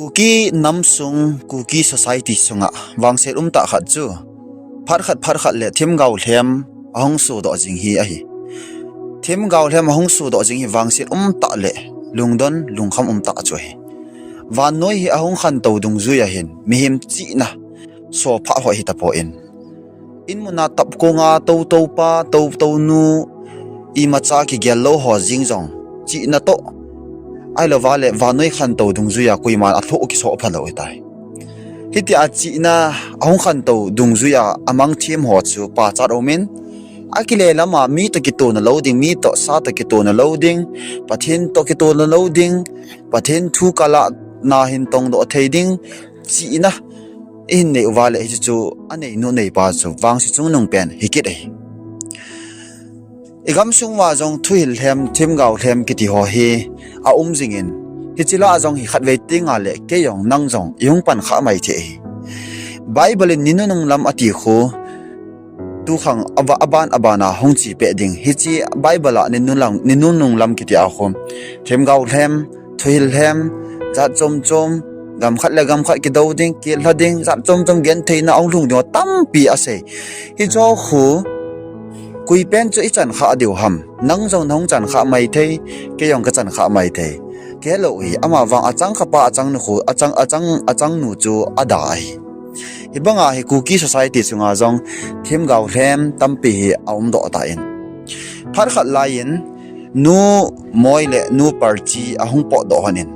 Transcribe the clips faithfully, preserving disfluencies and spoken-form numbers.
Kuki namsung, Kuki society sunga vangset umtah khat chu phat khat phat khat le themgao lhem ahung sodoh jing hi ahi. Themgao lhem ahung sodoh jing hi vangset umtah le lungdon lungkham umtah chu ahi. Vannoi hi ahung khantou dungjuia hin mihem chihna sophah ho hitapon, inmuna tapkonga toutou pa toutou nu, imacha kigel lou ho jeng jong chihna toh, ahilouva le vannoi khantou dungjuia koiman alhoh kisoh phalou hitai. Hitia chihna ahung khantou dungjuia amang them ho chu pachat umin, akile lama mi toh kitona lou ding, mi toh sa toh kitona lou ding, Pathen toh kitona lou ding, Pathen thu kalahna hin tongdoh thei ding, chihna ihin nei uva le hichu chu aneinu neipa chu vangse chungnung pen hikit ahi. Igamsung uva jong thuhil lhem, themgao lhem kiti ho hi aum jingin, hiche lah a jong hi khatvei tengle kei jong nang jong ihung pankhah maithei ahi. Bible in ninunung lam ati khu tukhang ava, aban abana hung chepeh ding. Hiche Bible a ninunung lam kiti a khu themgao lhem, thuhil lhem, jat chom chom, gam khat le gam khat kidou ding, kilha ding, jat chom chom gentheina ahung lhung ding tampi asei. Hiche khu koipen chu ichan khah diu ham? Nang jong nahung chan khah maithei, kei jong kachan khah maithei. Kihelou hi, amavang achang khapa achang nu khu, achang, achang, achang nu chu ada ahi. Hibanga hi Kuki society sunga jong themgao lhem tampi hi aumdoh tan, phat khat laiyin Nu Moi le Nu Parchi ahung potdoh lhonin,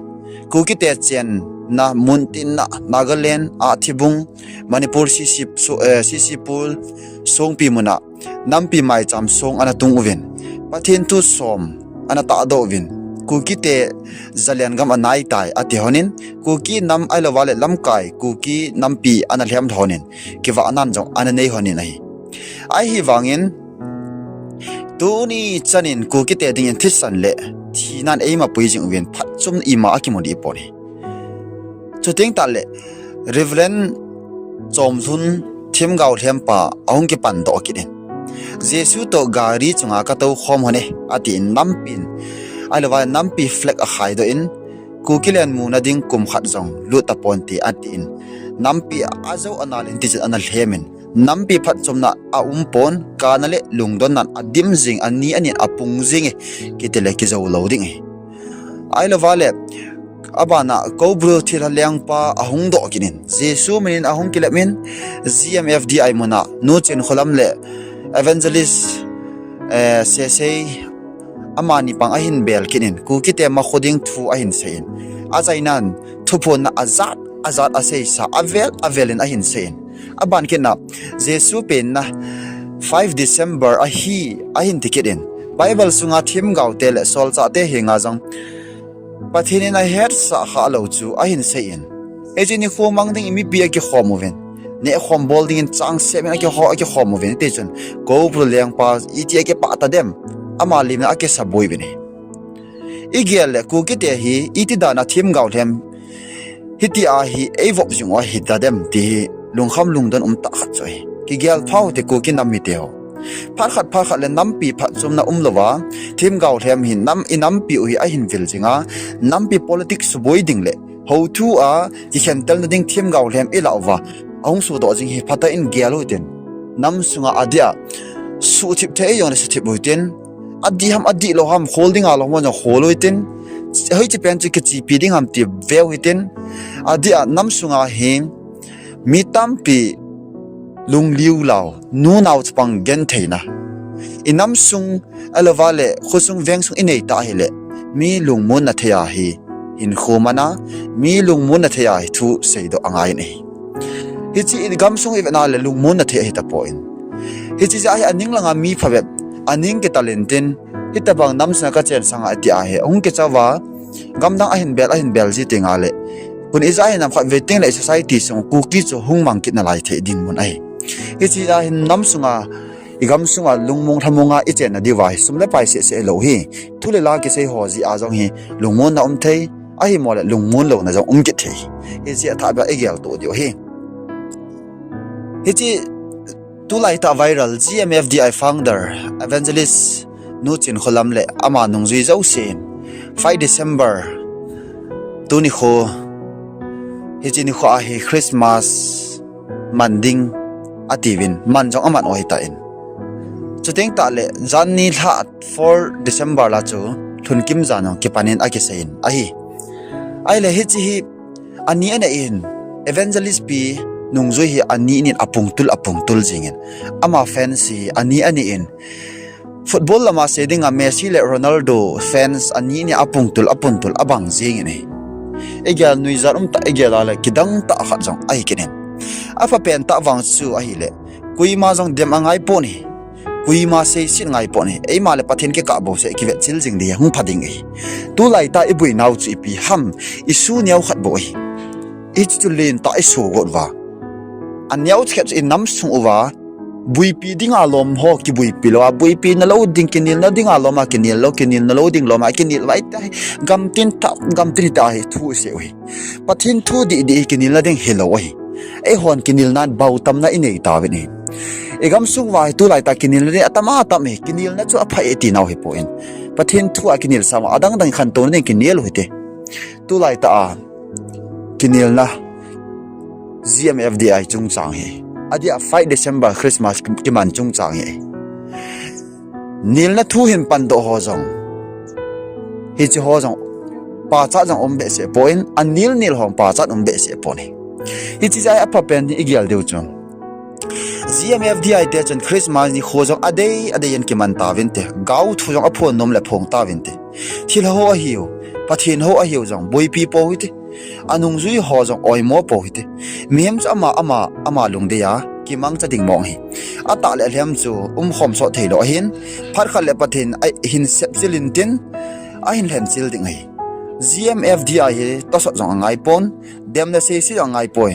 Kukite chenna muntina Nagaland a Thibung, Manipur, Sisi, Su-, eh, Sisipul, Songpi muna nampi maicham song ana tung uvin, Pathen thu som ana tahdoh uvin, Kukite jalen gam anaitai ati lhonin, Kuki nam ahilouva le lamkai Kuki nampi ana lhem lhonin, kivahnan jong ana nei lhonin ahi. Ahivangin tuni chanin Kukite dingin thisan le thinan eima pui jing uvin phatchomna ima akimu dehpon ahi. Chuteng tahle Reverend Chomlhun themgao lhempa ahung kipandoh kitin, Jesu toh gari chunga katou khom lhone atin, nampin ahilouva nampi flag akhaidoh in, Kukiland muna ding kum khat jong lut taponte atin, nampi ajou anal in tichun ana lhemin, nampi phatchomna aumpon, kana le lungdonnan adim jing, ani anin apung jing e, kitile kijou lou ding e. Ahilouva le abana Koubru thilha lengpa ahung doh kitin, Jesu minin ahung kilepin, G M F D I muna Nu Chinkholam le Evangelist, eh, Sesei, amani pang ahin bel kitin, Kukite makho ding thu ahin seiyin, achainan thuphonna ajat ajat aseisa avel avelin ahin seiyin, aban kitna Jesu penna five December ahi ahin ti kitin, Bible sunga themgaote le solchahte henga jong Pathen in ahetsah khalou chu ahin seiyin, hiche nikho mang dingin mipi akikhom uvin, nehkhom bol dingin chang semin akikho-, akikhom uvin, tichun Koubru lengpa iti akipah tadem, ama limna akisaboi uvin ahi. Igel le Kukite hi iti dana themgao lhem hitia hi eivop jing u ahi tadem ti hi lungkham lungdon umtah khat chu ahi. Kigel phau hite Kuki nam miteho. Phat khat phat khat le nampi phatchomna umlouva, themgao lhem hi nam, inampiu hi ahin vil jinga, nampi politics suboi ding le houthu a kikhentelna ding themgao lhem ilah uva ahung sodoh jing hi phatah in gel uhitin, namsunga adih a suhthip thei jongle suhthip uhitin, adih ham adihlou ham, khol dinga lou ham jong khol uhitin, hoiche pen chu kichepi ding ham ti veu hitin, adih a namsunga hi mi tampi lungliu lau, nunao chapang gentheina, inamsung ahilouva le khosung vengsung inei tah hile, mi lungmonna thei a hi hinkho mana, mi lungmonna thei a hi thu seidoh angai in ahi. Hiche igamsung ivetna le lungmonna thei ahitapon, hiche jeh hi aning langa mi phabep aning kital intin, hitobang namsunga kachen sanga tia hi ahung kichauva, gamdang ahin bel ahin bel ji tengle, khun ijat hi nam khatvei tengle society sung Kuki chu hung mang kit nalai thei dinmun ahi. Hiche jeh hin namsunga, igamsunga lungmong lhamonga ichenna diuva hi sum le pai sehseh lou hi, thu le la kisei ho jeh a jong hi lungmonna um thei, ahimole lungmon louna jong um kit thei. Hiche athahbeh a igeltoh diu ahi. Hiche tulaitah viral G M F D I founder Evangelist Nu Chinkholam le ama nungjui jousen five December tuni kho hiche nikho a hi Christmas man ding atiuvin, man jong aman u ahitan. Chuteng tahle, janhi lha four December la chu, lhunkim jan jong kipanin akiseiyin ahi. Ahile hiche hi, ani anei in, Evangelist pi nungjui hi ani nin apungtul, apungtul jingin. Ama fans hi ani anei in. Football lama sei dinga Messi le Ronaldo fans ani nin apungtul, apungtul abang jingin ahi. Igel nuijat umtah, igel a le kidang tah khat jong ahi kit in. Aphapen tah vang chu ahile, koima jong dem angaipon ahi. Koima seiset ngaipon ahi. Eima le Pathen kikah bouseh kivetchil jing ding hung pha ding ahi. Tulaitah iboinau chu ipi ham, isu neo khat bou ahi. Hiche chu lentah isu got uva, aneo khat chu inam sung uva, buipi dinga lom ho kibuipi lou a, buipi na lou ding, kinelna dinga lom a kinel lou, kinelna lou ding lom a kinel uva, ita hi gamtin tah, gamtin tah hi thu isei u ahi. Pathen thu dihdih hi kinelna ding hilou ahi. Eihon kinelna bautamna inei tauvin ahi. Igamsung uva hi tulaitah kinelna ding atam atam ahi, kinelna chu apha e tinau hipon, Pathen thu a kinel sanga adang dang khantouna ding kinel u hite. Tulaitah a kinelna G M F D I chungchang hi, adeh a five December Christmas ki-, kiman chungchang hi, nelna thu hin pandoh ho jong, hiche ho jong pachat jong um behseh pon, anel nel hon pachat um behseh pon ahi. Hiche jeh a aphapen ding igel diu chu, G M F D I te chun Christmas nikho jong adei adei in kiman tauvinte, gaothu jong aphon nom le phong tauvinte. Thilha ho ahiu, Pathen ho ahiu jong boipi pou hite. Anungjui ho jong oimo pou hite. Mihem chu ama, ama, ama lungdei a kimangcha ding mong ahi. Atah le alhem chu umkhom sot theilou ahin, phat khat le Pathen ahin sepchil intin, ahin lhenchil ding ahi. G M F D I hi tosot jong angaipon, dem le seiset jong angaipoi.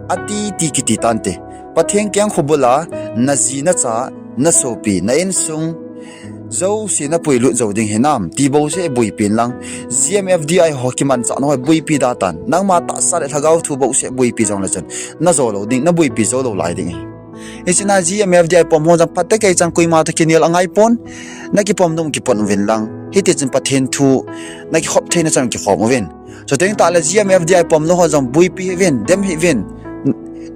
Ati ti kiti tante. Pathen keng khobul a, naji nacha, nasopi, na insung jouse napuilut jou ding hinam ti bouseh buipi inlang, G M F D I ho kimanchahna ho buipi da tan. Nangma tahsa le lhagao thu bouseh buipi jongle chun, najo lou ding, nabuipi jou lou lai ding ahi. Hiche na G M F D I pom ho jong phatecha kei chan koima toh kinel angaipon, nakipom nom kipom uvin lang, hiti chun Pathen thu nakikhop theina chan kikhom uvin. Chuteng tahle G M F D I pom lou ho jong buipi hih uvin, dem hih uvin.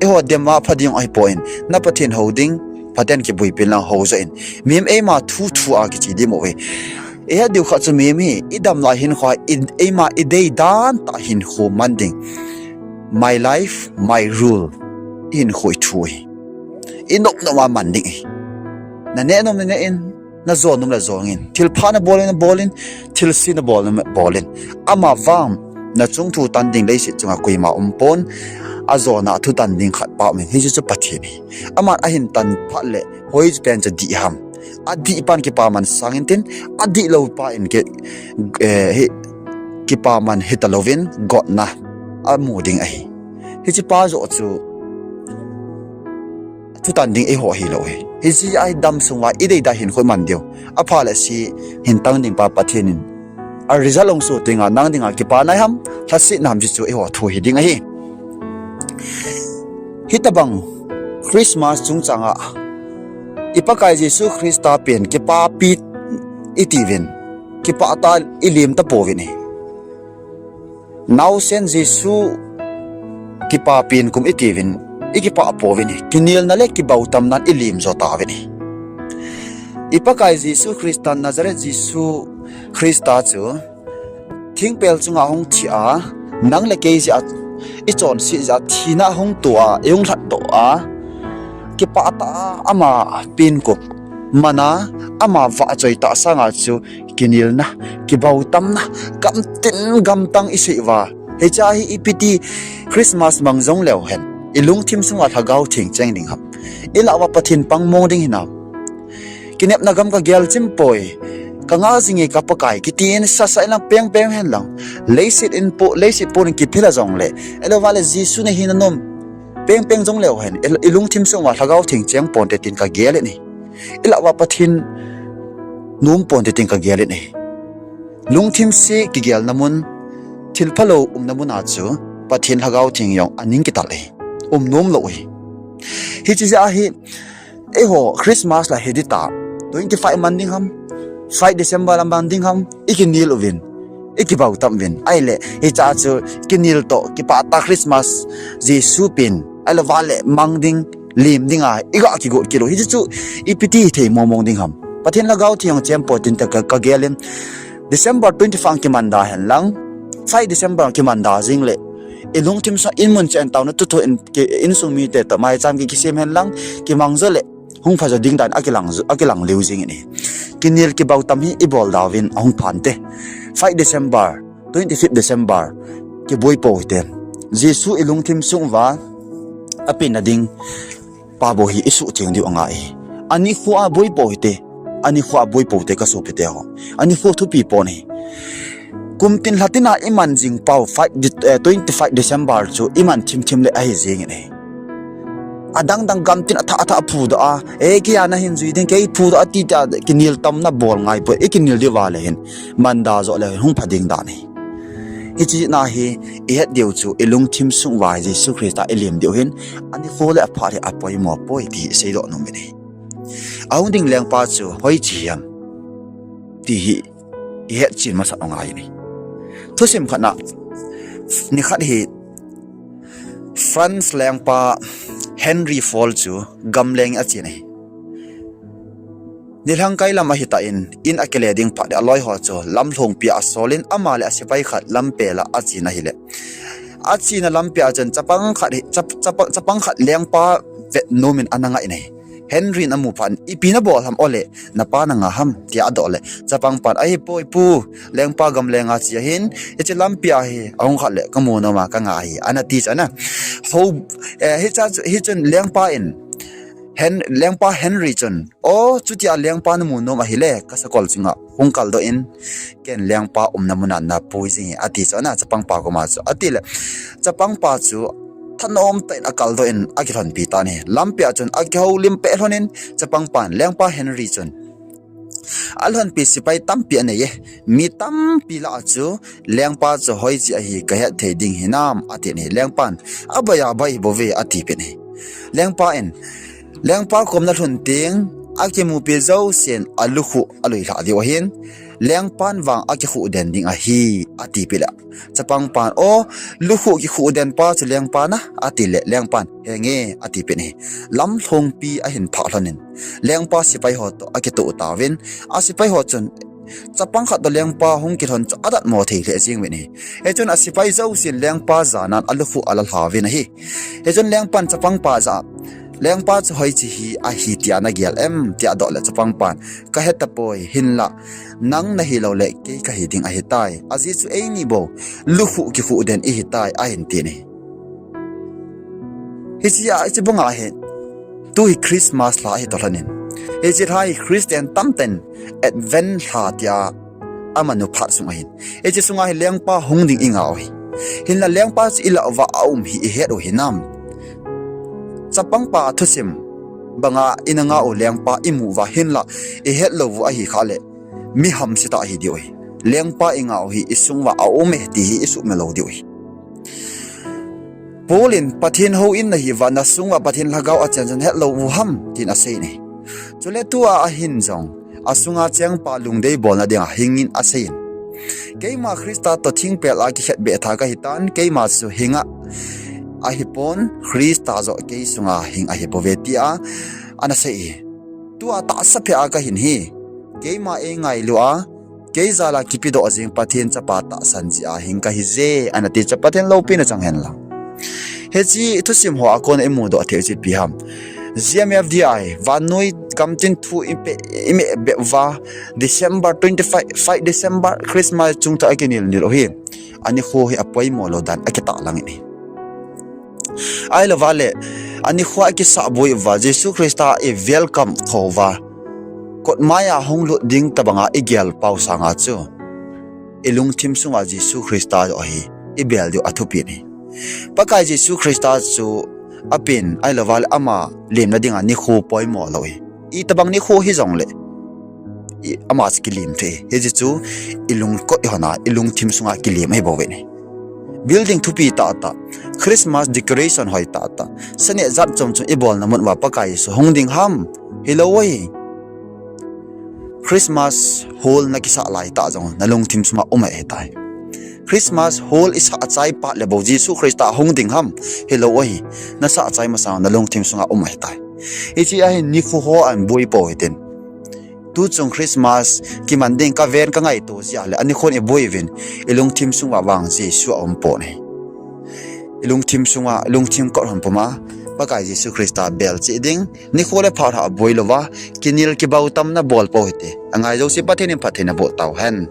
Eiho dem a pha ding ahipon, na Pathen hou ding, phaten kibuipi inlang hou joh in. Mihem eima thu thu a kiche ding mo ve. Eihet diu khat chu mihem hi, idam lai hinkho, i, eima idei dan tah hinkho man ding. My life, my rule. Hinkho ithu ahi. Inop nop a man ding ahi. Naneh nom naneh in, najo nom le jong in. Thilpha nabol in, nabol in, thilse nabol nom, bol in. Amavang, nachung thu tan ding leiset chunga koima umpon, ajona thu tan ding khat pa um in. Hiche chu Pathen ahi. Aman ahin tan phat le, hoipen chu dih ham. Adih pan kipaman sang intin, adihlou pa in ki, eh, hi, kipaman hita louvin, gotna amu ding ahi. Hiche pa joh chu, thutan ding eiho ahilou ahi. Hiche a idam sunga idei da hinkho iman diu, apha le se hin tang ding pa Pathen in, a result hung soh tenga nang dinga kipa nai ham, lhasetna ham, hiche chu eiho thu hi ding ahi. Hitobang Christmas chungchanga i Pakai Jesu Christa pen kipapi itiuvin, kipah tah a ilim tapouvin ahi. Naosen Jesu kipapi in kum itiuvin, ikipah pouvin ahi. Kinelna le kibautamnan ilim jo tauvin ahi. I Pakai Jesu Christa, Nazareth Jesu Christa chu thingpel chunga hung thi a, nang le kei jeh a ichonset jeh a thina hung to a, ihung lhatdoh a, kipah tah a ama pen kum mana, ama vahchoi tah sanga chu kinelna, kibautamna, gamtin gamtang isei uva, hiche hi ipiti Christmas mang jongleu hen, ilungthim sunga Lhagao Theng cheng ding ham? Ilah uva Pathen pangmong ding hinam? Kinepna gam kagel chim poi, kangah jinge ka Pakai, kitin sasa inlang pengpeng hen lang. Leiset in po, leiset pon in kiphel a jongle, ahilou vale Jesu nahina nom pengpeng jongleu hen, i, ilungthim sunga Lhagao Theng cheng ponte tin kagel in ahi. Ilah uva Pathen nom ponte tin kagel in ahi. Lungthim se kigelna mun, thilphalou umna mun a chu Pathen Lhagao Theng jong aning kital ahi. Um nom lou ahi. Hiche jeh a hi, eiho Christmas la hi ding tah, twenty-five man ding ham, five December la man ding ham, ikinel uvin, i kibau tam uvin. Ahile, hiche chu kinel toh, kipah tah Christmas, Jesu pen, ahilou vale mang ding, lem ding a, i ga kigot kit u. Hichu, ipi ti hithei mong mong ding ham. Pathen lhagao theng chem poi tin ka, ka gel in. December twenty-five kiman da hen lang, five December kiman da jing le, i lungthim sa in mun chen tauna tu thu in, ki, insung mite toh maicham ki, kisem hen lang, kimang jo le, hung pha jo ding dan a kilang, a kilang leu jing in ahi. Kinel kibau tam hi i bol da uvin a hung phan te. Five December, twenty-fifth December, kiboi pou hite. Jesu i lungthim sung uva, a pen na ding, pa bou hi i suhtheng diu angai ahi. Ani khu a boi pou hite, ani khu a boi pou te ka sopi te ho. Ani khu thupi pon ahi. Kum tin lha tin a i man jing pau five, eh, twenty-five December chu i man thim thim le ahi jing in ahi. Adang dang gam tin a thah a thah phu doh a, e, kei a na hin jui ding, kei phu doh a ti ta kinel tam na bol ngai poi, i kinel diu vale hin, man da jo le hin, hung pha ding dan ahi. Hiche na hi, i het diu chu, i lungthim sung uva Jesu Christa i lem diu hin, ani khu le a phat hi a poimo poi ti hi sei doh nom in ahi. A hung ding lengpa chu, hoiche ham, ti hi, i het chen masa u ngai in ahi. Thusim khat na, ni khat hi, France lengpa Henry Four chu gamleng a chen ahi. Nilhang kai lam ahi tan, in a kile ding phat le a loi ho chu lamlhongpi a asol in ama le a sepai khat lampi a a chen ahile. A chen a lampi a chun chapang khat hi, chap-, chapa-, chapang khat lengpa vet nom in ana ngai in ahi. Henry in amu phat in, ipi na bol ham o le, na pa na nga ham, tia adoh le. Chapang pan, ahi poi pu, lengpa gamleng a che ahin, hiche lampi a hi, a hung khat le, ka mu nom a ka nga ahi, ana ti chu ana. Ho, eh, hicha chu, hichun lengpa in, Hen-, lengpa Henry chun, o, chutia lengpa na mu nom ahile, ka sakol chunga, hung kal doh in, ken lengpa umna mun a na pui jing e, ati chu ana, chapang pa koma chu. Ati le, chapang pa chu, thanom tah in a kal doh in a kilhonpi tan ahi. Lampi a chun a kihoulim peh lhon in chapang pan lengpa Henry chun a lhonpi sepai tampi anei e. Mi tampi lah a chu lengpa chu hoiche ahi ka het thei ding hinam ati in ahi. Lengpan a bai a bai bou ve ati peh in ahi. Lengpa in lengpa kom na lhun teng a kimupi jousen a lukhuh a lui lhah diu ahin. Lengpan vang a kikhuh den ding ahi ati peh le. Chapang pan, o, lukhuh kikhuh den pa chu lengpa na, ati le, lengpan, henge, ati peh in ahi. Lamlhongpi ahin phah lhon in, lengpa sepai ho toh a kitoh tauvin, a sepai ho chun, chapang khat toh lengpa hung kilhon chu a datmo thei lheh jing uvin ahi. Hichun a sepai jousen lengpa janan a lukhuh a la lha uvin ahi. Hichun lengpan chapang pa jah a, lengpa chu hoiche hi ahi tia na gel em, tia adoh le chapang pan, ka he tapoi, hinlah, nang na hilou le kei ka hi ding ahi tai. Ajeh chu eini bou lukhuh kikhuh den i hi tai, ahin ti in ahi. Hiche a, hiche banga hi, tu hi Christmas lha ahi toh lhon in. Hiche lha hi Christian tamtah in Advent lha tia amanu phat sung ahin. Hiche sunga hi lengpa hung ding i ngah u ahi. Hinlah lengpa chu i lah uva a um hi i het u hinam. Chapang pa thusim banga i na ngah u lengpa i mu uva hinlah i het lou u ahi khah le. Mi hamse tah hi diu ahi. Lengpa i ngah u hi i sung uva a um e ti hi i suhmil lou diu ahi. Paul in Pathen houin na hi uva na sung uva Pathen lhagao a chen chen het lou u ham tin asei in ahi. Chule tua ahin jong a sunga chengpa lungdei bolna dinga hing in asei in. Keima Christa toh thingpel a kikhet beh tha ka hi tan, keima chu hinga ahi pon, Christa joh kei sunga hing ahi bou ve tia ana sei e. Tua tahsa phe a ka hin hi, keima ei ngailu a, kei jal a kipedoh jing Pathen chapa tahsan jeh a hing ka hi je, ana ti chu Pathen loupina chang hen lang. Hiche thusim ho a kona i mudoh thei chu ipi ham. G M F D I, vannoi gamtin thu i pe, i meh beh uva, December twenty-five, five December, Christmas chungtah a kinel nel u hi. Ani khu hi a poimo lou dan a kitahlang in ahi. Ahilou vale, ani khu a kisah boi uva, Jesu Christa i welcome kho uva. Kot mai a hung lut ding tabanga i gel pau sanga chu. I lungthim sunga Jesu Christa joh hi, i bel diu a thupi in ahi. Pakai Jesu Christa chu a pen, ahilou vale ama lemna dinga nikho poimo lou ahi. Itobang nikho hijongle, i, ama chu kilem thei. Hiche chu i lungkot i hon a, i lungthim sunga kilem ahi bou ve in ahi. Building thupi tah tah, Christmas decoration hoi tah tah, sa neh jat chom chom i bolna mun uva Pakai Jesu hung ding ham, hilou ahi. Christmas hall na kisah lai tah jong na lungthim sunga um ahi tai. Christmas hol isah chai phat le bou Jesu Christa hung ding ham, hilou ahi. Nasah chai masang nalungthim sunga um ahitai. Hiche ahin nikho ho ahin boi pou hitin. Tuchung Christmas kiman ding kaven kangaito jeh a le, anikhon iboi uvin, ilungthim sunga vang Jesu aumpon ahi. Ilungthim sunga, ilungthim kot hon puma Pakai Jesu Christa bel cheh ding, nikho le phat ha boi louva, kinel kibautamna bol pou hite. Angai jouse Pathen in phattheina boh tauhen.